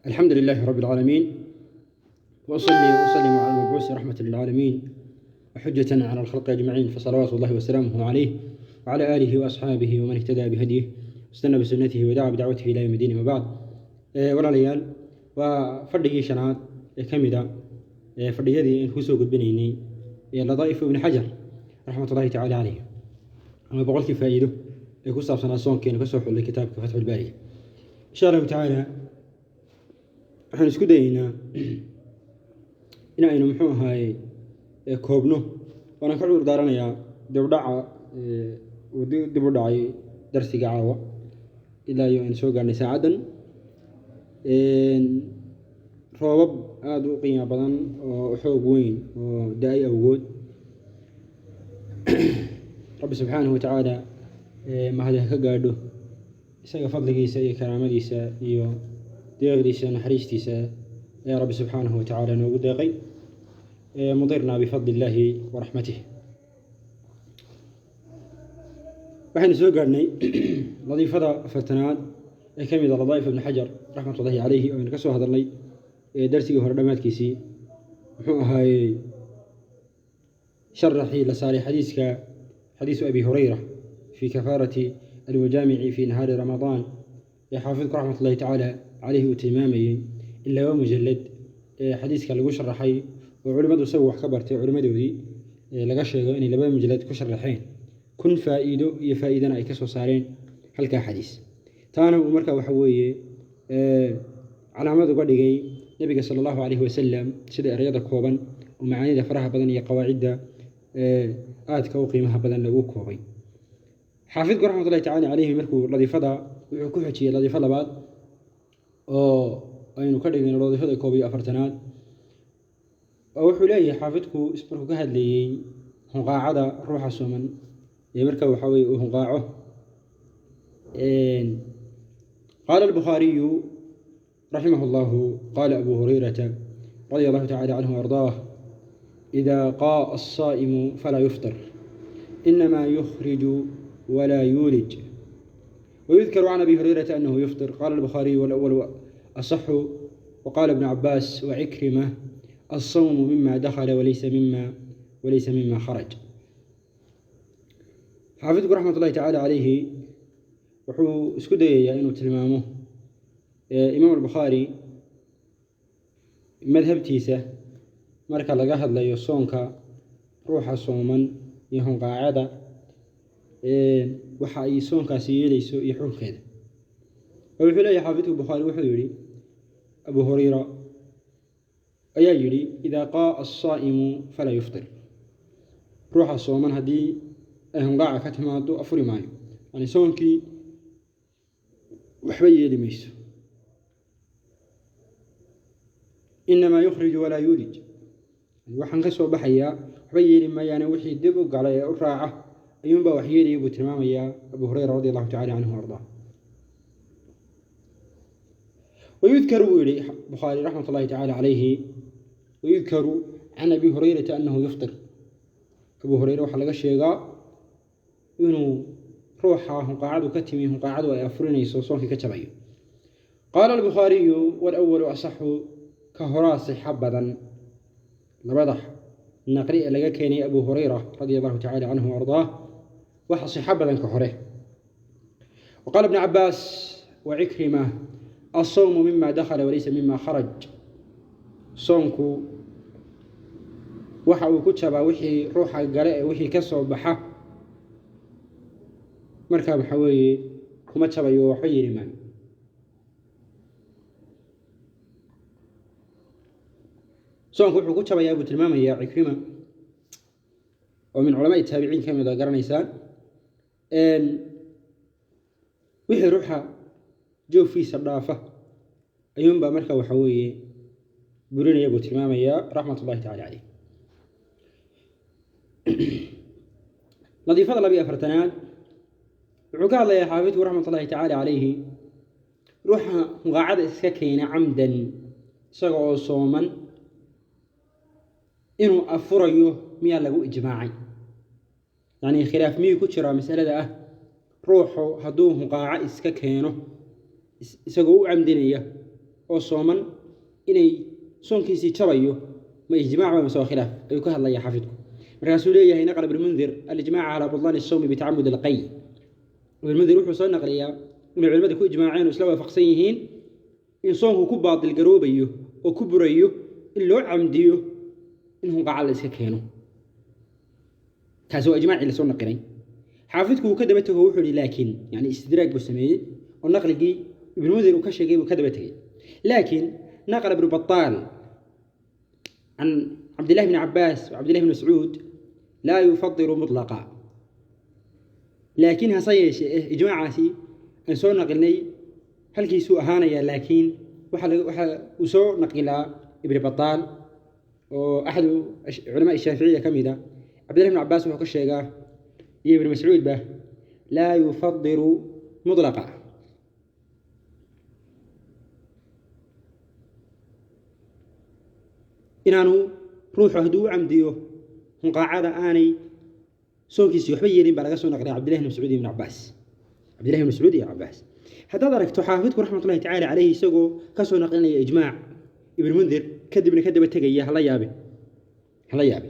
الحمد لله رب العالمين، وأصلي وأسلم على المبعوث رحمة للعالمين وحجة على الخلق أجمعين، فصلوات الله وسلامه عليه وعلى آله وأصحابه ومن اهتدى بهديه واستنى بسنته ودعا بدعوته إلى يوم الدين، وبعد. Walaalayaal, waa fadhigii shanaad ee ka mid a fadhiyadii aynu kusoo gudbinaynay ee Ladaa'ifu Ibni Xajar raxmatullahi tacaala caleyh, ama 100kii faa'iido ee ku saabsanaa soonkeenu kasoo xullay kitaabka Fatxulbaariga. Insha Allahu tacaala waxaan isku dayeynaa in aynu, muxuu ahaaye, koobno, waanaan ka cudur daaranayaa dibdhaca uu dib u dhacay darsiga caawa ilaa iyo aynu soo gaarnay saacaddan. Roobab aada u qiimo badan oo xoog weyn oo da-ay awgood, Rabbi subxaanahu watacaala mahadi ha ka gaadho, isaga fadligiisa iyo karaamadiisa iyo deeqdiisa, naxariistiisa ayaa Rabbi subxaanahu watacaala noogu deeqay. Mudirnaa bifadli illaahi wa raxmatih. Waxaynu soo gaadhnay ladiifada afartanaad ee ka mid a Ladaa'if Ibni Xajar raxmatullahi caleyhi, oo aynu ka soo hadalnay darsigii hore dhammaadkiisii, muxuu ahaayey, sharaxii la saaray xadiiska, xadiisu Abi Hurayra fi kafaarati almujaamici fi nahaari Ramadaan, ee xaafidku raxmatullahi tacaala caleyhi uu tilmaamayey in laba mujalad ee xadiiska lagu sharaxay, oo culimmadu isagu wax ka bartay culimmadoodii laga sheego inay laba mujalad ku sharaxeen, 1000 faa'iido iyo faa'iidana ay ka soo saareen halkaa xadiis. Taana uu marka waxa weeye calaamad uga dhigay Nebiga sala Allahu calayhi wasalam, sida ereyada kooban oo macaanida faraha badan iyo qawaacidda aadka u qiimaha badan lagu koobay. Xaafidku raxmatullahi tacala caleyhi markuu ladiifada wuxuu ku xejiyey ladiifo labaad oo aynu ka dhigayno ladiifada 41aad, oo wuxuu leeyahay xaafidku, markuu ka hadlayey hunqaacada ruuxa sooman ee marka waxa weye uu hunqaaco: Qaala Albukhaariyu raximah اllahu: qaala Abu Hurayrata radia Allahu tacala canhu ardaah: إida qaa'a الsaa'imu falaa yufطir, inama yukhriju walaa yuulij. ويذكر عن أبي هريرة أنه يفطر. قال البخاري: والأول أصح. وقال ابن عباس وعكرمة: الصوم مما دخل وليس مما خرج. Xaafidku raxmatullahi tacaala calayhi wuxuu isku dayayaa inuu tilmaamo Imaam Albukhaari madhabtiisa marka laga hadlayo soonka ruuxa sooman iyo hunqaacada, waxa ay soonkaasi yeeleyso iyo xukunkeeda. Oo wuxuu leeyahay xaafidku: Bukhaari wuxuu yidhi, Abu Hurayra ayaa yidhi: idaa qaa'a asaa'imu falaa yuftir. Ruuxa sooman haddii ay hunqaaca ka timaado afuri maayo, yani soonkii waxba yeeli mayso. Inamaa yukhriju walaa yuulij, waxaan ka soo baxayaa waxba yeeli maayaane, wixii dib u galay ee u raaca ayuunbaa wax yeelaya, buu tilmaamayaa Abu Hurayra radi Allahu tacala canhu ardaa. Wayudkaru, buu yihi Bukhaari raxmat ullahi tacala calayhi, wayudkaru can Abi Hurayrata anahu yuftir. Abu Hureyre waxaa laga sheegaa inuu ruuxa hunqaacadu ka timi, hunqaacadu ay afurinayso, soonkii ka jabayo. Qaala Albukhaariyu: walawalu asaxu, ka horaa sixo badan. Labada naqli ee laga keenay Abu Hurayra radia Allahu tacala canhu ardaah, waxa sixo badan ka hore. Wa qaala Ibnu Cabaas wa Cikrima: alsawmu mima dakhala walaysa mima kharaj. Soonku waxa uu ku jabaa wixii ruuxa gale ee wixii ka soo baxa marka waxa weeye kuma jabayo, waxba yeeli maayo. Soonku wuxuu ku jabayaa, buu tilmaamayaa Cikrima, oo min culamaai taabiciin ka mid a, garanaysaan, wixii ruuxa joogfiisa dhaafa ayuunbaa marka waxa weeye burinaya, buu tilmaamayaa raxmat ullahi tacala caleyh. Ladiifada 42aad wuxuu ka hadlayaa xaafidku raxmat ullahi tacaala calayhi ruuxa hunqaacada iska keena camdan isaga oo sooman inuu afurayo, miyaa lagu ijmaacay? Yacni khilaaf miyuu ku jiraa masalada ah ruuxu hadduu hunqaaco iska keeno isagoo u camdinaya oo sooman inay soonkiisii jabayo, ma ijmaac ba mise waa khilaaf ayuu ka hadlayaa xaafidku. Markaasuu leeyahay naqla ibnu Mundir alijmaaca calaa butlaani sawmi bitacamud alqay. Ibnu Mundir wuxuu soo naqliyaa inay culimada ku ijmaaceen oo isla waafaqsan yihiin in soonku ku baatil garoobayo oo ku burayo in loo camdiyo in hunqaaca la iska keeno. Taasi waa ijmaacii lasoo naqilay. Xaafidku uu ka daba tego, wuxuu yihi laakiin, yani istidraag buu sameeyey oo naqligii ibnu Mundir uu ka sheegay buu ka daba tegey. Laakiin naqla ibnu Bataal can Cabdillahi bni Cabaas wa Cabdillahi bni Mascuud laa yufadiru mutlaqa. Laakiin hase yeeshee ijmaacaasi aan soo naqilnay halkiisuu ahaanayaa, laakiin waxa uu soo naqilaa Ibni Bataal oo axadu culamaa shaaficiya ka mid a, Cabdillahi bn Cabaas wuxuu ka sheegaa iyo Ibni Mascuudba laa yufadiru mutlaqa. Inaanu ruuxu hadduu u camdiyo hunqaacada aanay soonkiisii waxba yeelin baa laga soo naqlay Cabdillahi bn Mascuud iyo ibn Cabaas, Cabdillahi bn Mascuud iyo Cabaas. Haddaad aragto xaafidku raxmatullahi tacaala caleyhi isagoo ka soo naqlinaya ijmaac Ibn Mundir kadibna ka daba tegaya, hala yaabe, hala yaabe.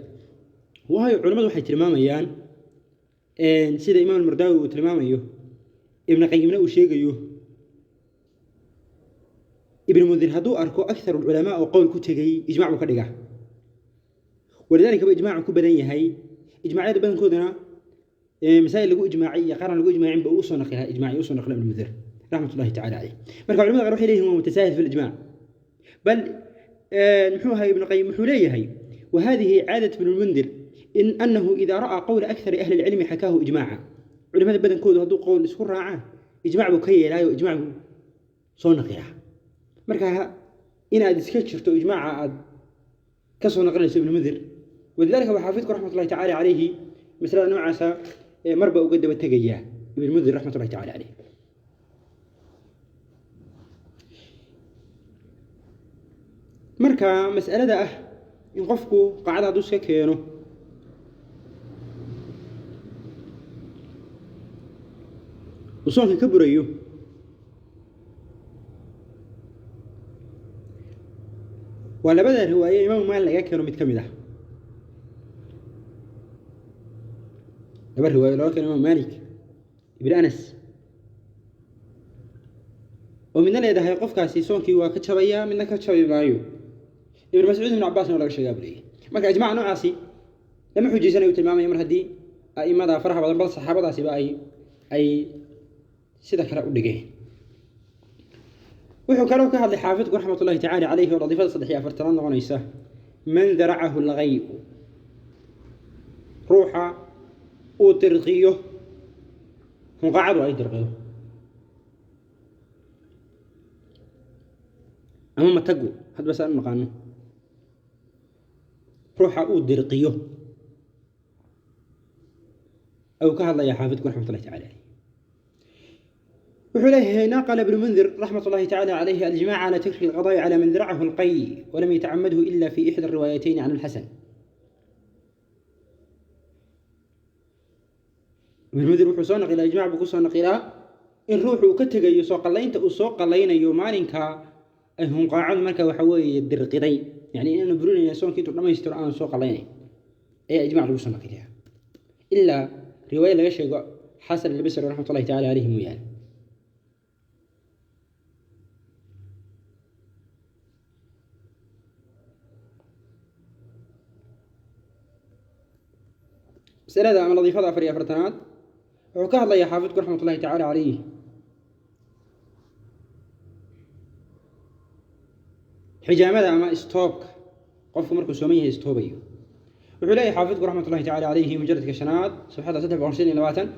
Waayo culimmadu waxay tilmaamayaan, sida Imaam Almardaawi uu tilmaamayo, Ibn Qayimna uu sheegayo, Ibn Mundir hadduu arko akthar alculamaa oo qowl ku tegey ijmac buu ka dhigaa, walidaalika ba ijmaacu ku badan yahay. Ijmaacyada badankoodana masaa'il lagu ijmaacay iyo qaran lagu ijmaacin ba uu soo naqilaa ijmaaci usoo naqila Ibn Mundir raxmatullahi tacala caleyh. Marka culimada qaar waxay leeyihin waa mutasaahil fi lijmac, bal muxuu ahay Ibnu Qayim wuxuu leeyahay wa hadihi caadat ibnu Lmundir in anahu idaa ra'aa qowla akthari ahli lcilmi xakaahu ijmaaca. Culimada badankoodu hadduu qowl isku raacaan ijmac buu ka yeelaayo, ijmac buu soo naqilaa. Marka inaad iska jirto ijmaaca aad ka soo naqlinayso Ibnu Mundir, walidalika waa xaafidku raxmatullahi tacala calayhi masalada noocaasa marba uga daba tegayaa Ibn Mundir raxmatullahi tacala caleyh. Marka mas'alada ah in qofku qaacada hadduu iska keeno uu soonka ka burayo, waa labada riwaaye Imaamu Maalik laga keeno mid ka mid ah, laba riwaayo laga keeno Imaamu Maalik ibn Anas, oo midna leedahay qofkaasi soonkii waa ka jabayaa, midna ka jabi maayo. Ibn Mascuud, Ibn Cabbaasna waa laga sheegaa buu leeyahy. Marka ijmaca noocaasi lama xujaysanayo, uu tilmaamaya mar haddii a'imada faraha badan bal saxaabadaasiba ay sida kale u dhigeen. Wuxuu kaloo ka hadlay xaafidku raxmatullahi tacaala caleyhi oo ladiifada 43aad noqonaysa man daracahu alghayu, ruuxa uu dirqiyo hunqaacadu ay dirqido ama matagu, hadba saan u naqaano, ruuxa uu dirqiyo ayuu ka hadlayaa xaafidku raxmatullahi tacala caleyh. Wuxuu leeyahay naqala ibnu Mundir raxmat ullahi tacala calayhi alijmac cala tarki alqada'i cala man daracahu alqay walam yatacamadhu ila fi ixda riwaayatayn can alxasan. Ibnu Mundir wuxuu soo naqilaa ijmac buu ku soo naqilaa in ruuxu uu ka tegayo soo qallaynta uu soo qallaynayo maalinka ay hunqaacadu marka waxa weeye dirqiday, yani inaanu burinayna soonkii intuu dhamaystiro aanu soo qallaynayn ayaa ijmac lagu soo naqiliyaa, ilaa riwaaya laga sheego Xasan albasri raxmat ullahi tacala caleyhi mooyaane. Masalada ama ladiifada 44aad wuxuu ka hadlayaa xaafidku raxmat ullahi tacala caleyh xijaamada ama istoobka qofku markuu sooman yahay istoobayo. Wuxuu leeyahay xaafidku raxmat ullahi tacala calayhi mujaladka shanaad safxada 325: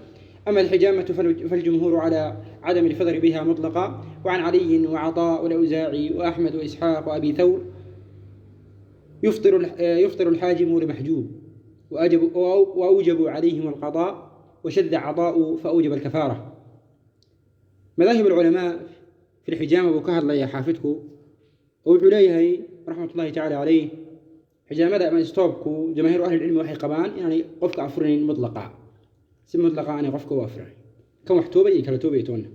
أما الحجامة فالجمهور على عدم الفطر بها مطلقا، وعن علي وعطاء والأوزاعي وأحمد وإسحاق وأبي ثور يفطر الحاجم لمحجوب، وأوجبوا عليهم القضاء، وشذ عطاء فأوجب الكفارة. مذاهب العلماء في الحجامة buu ka hadlaya xaafidku oo wuxuu leeyahay raxmat ullahi tacaala caleyh xijaamada ama istoobku jamaahiiru ahli lcilmi waxay qabaan inaanay qofka afurinayn mutlaqa, si mutlaqa aanay qofka u afurinayn, kan wax toobay iyo kala toobay toonna.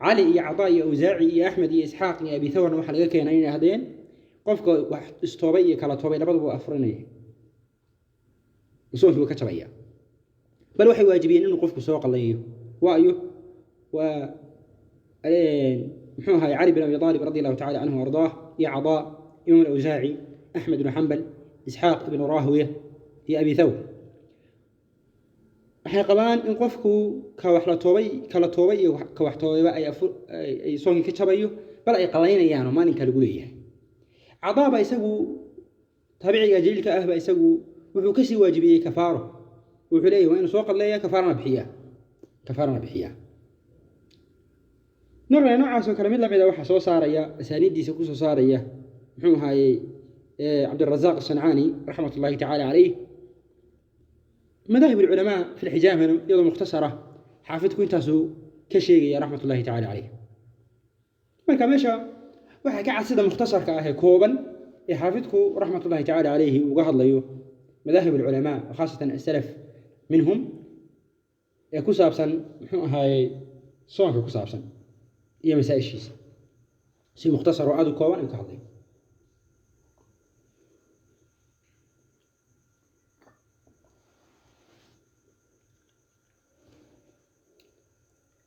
Cali iyo Cadaa iyo Awsaaci iyo Axmed iyo Isxaaq iyo Abi Thawrna waxaa laga keenay inay ahdeen qofka wax istoobay iyo kala toobay labaduba waa afurinaya, soonkii wuu ka jabaya. Bal waxay waajibiyeen inuu qofku soo qalayo. Waayo waa muxuu ahaay Cali bin Abi Aalib radi allahu tacala canhu ardaah iyo Cadaa, Imaam Alawsaaci, Axmed ibnu Xambal, Isxaaq ibnu Rahwiya iyo Abi Thawr waxay qabaan in qofku ka wax la toobay, kala toobay iyo ka wax toobayba ay soonkii ka jabayo, bal ay qalaynayaanoo maalinka lagu leeyahay. Cadaa baa isagu taabiciga jaliilka ah baa isagu wuxuu kasii waajibiyey kafaaro. Wuxuu leeyahy waa inuu soo qalleeya, kafaarana bixiyaa, kafaarana bixiyaa. Nooca noocaas oo kale mid lamid a waxaa soo saaraya asaaniiddiisa ku soo saaraya muxuu ahaayey Cabdirazaaq Asancaani raxmat ullahi tacaala calayh. Madaahib alculamaa fi lxijaamana iyadoo mukhtasara xaafidku intaasuu ka sheegaya raxmat ullahi tacala caleyh. Marka meesha waxaa ka cad sida mukhtasarka ah ee kooban ee xaafidku raxmat ullahi tacala caleyhi uga hadlayo madaahib alculamaa, khaasatan asalaf minhum, ee ku saabsan muxuu ahaayey soonka ku saabsan iyo masaa-ishiisa, si mukhtasar oo aada u kooban ayuu ka hadlayo.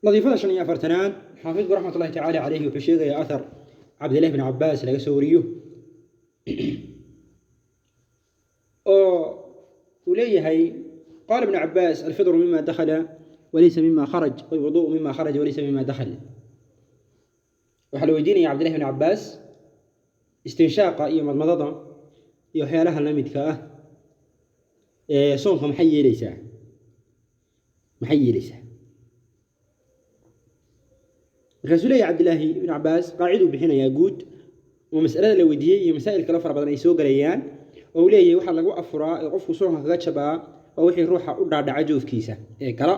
Ladiifada 45aad, xaafidku raxmat ullahi tacaala caleyhi wuxuu sheegayaa athar Cabdillahi bin Cabaas laga soo wariyo oo uu leeyahay: qaala Ibnu Cabaas, alfidru mima dakhala walaysa mima kharaj, walwuduءu mima kharaja walaysa mima dakhal. Waxaa la weydiinaya Cabdillahi bin Cabaas istinshaaqa iyo madmadada iyo waxyaalaha la midka ah ee soonka maxay yeeleysaa, maxay yeeleysaa? Markaasuu leeyahy Cabdillaahi ibnu Cabaas qaaciduu bixinayaa guud oo masalada la weydiiyey iyo masaa'il kale fara badan ay soo gelayaan, oo uu leeyahay waxaa lagu afuraa ee qofku soonka kaga jabaa waa wixii ruuxa u dhaadhaca joofkiisa ee gala,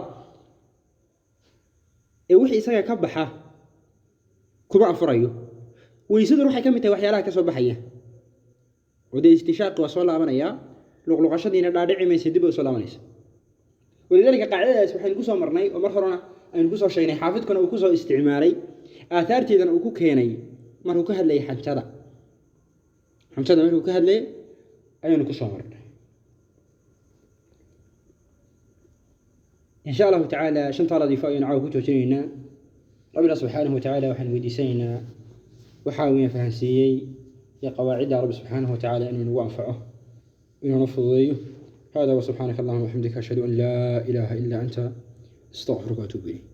ee wixii isaga ka baxa kuma afurayo. Weysaduna waxay ka mid tahay waxyaalaha ka soo baxaya, oo dee istinshaaqi waa soo laabanayaa, luqluqashadiina dhaadhici maysa, dib bay soo laabanaysa. Walidaalika qaacidadaas waxaynu ku soo marnay oo mar horena aynu kusoo sheegnay, xaafidkuna uu kusoo isticmaalay, aathaarteedana uu ku keenay markuu ka hadlayay xanjada, xanjada markuu ka hadlayay ayaynu kusoo marnay. In sha allahu tacaala shantaa ladiifo ayaynu caawa ku joojinaynaa. Rabbina subxaanahu watacaala waxaan weydiisanaynaa waxaa uu ina fahansiiyey iyo qawaacidda Rabbi subxaanahu watacaala inuu nagu anfaco, inuuna fududeeyo. Hada wasubxaanaka allahuma waxamdika, ashhadu an laa ilaaha ila anta, astaqfiruka waatuubu ilayk.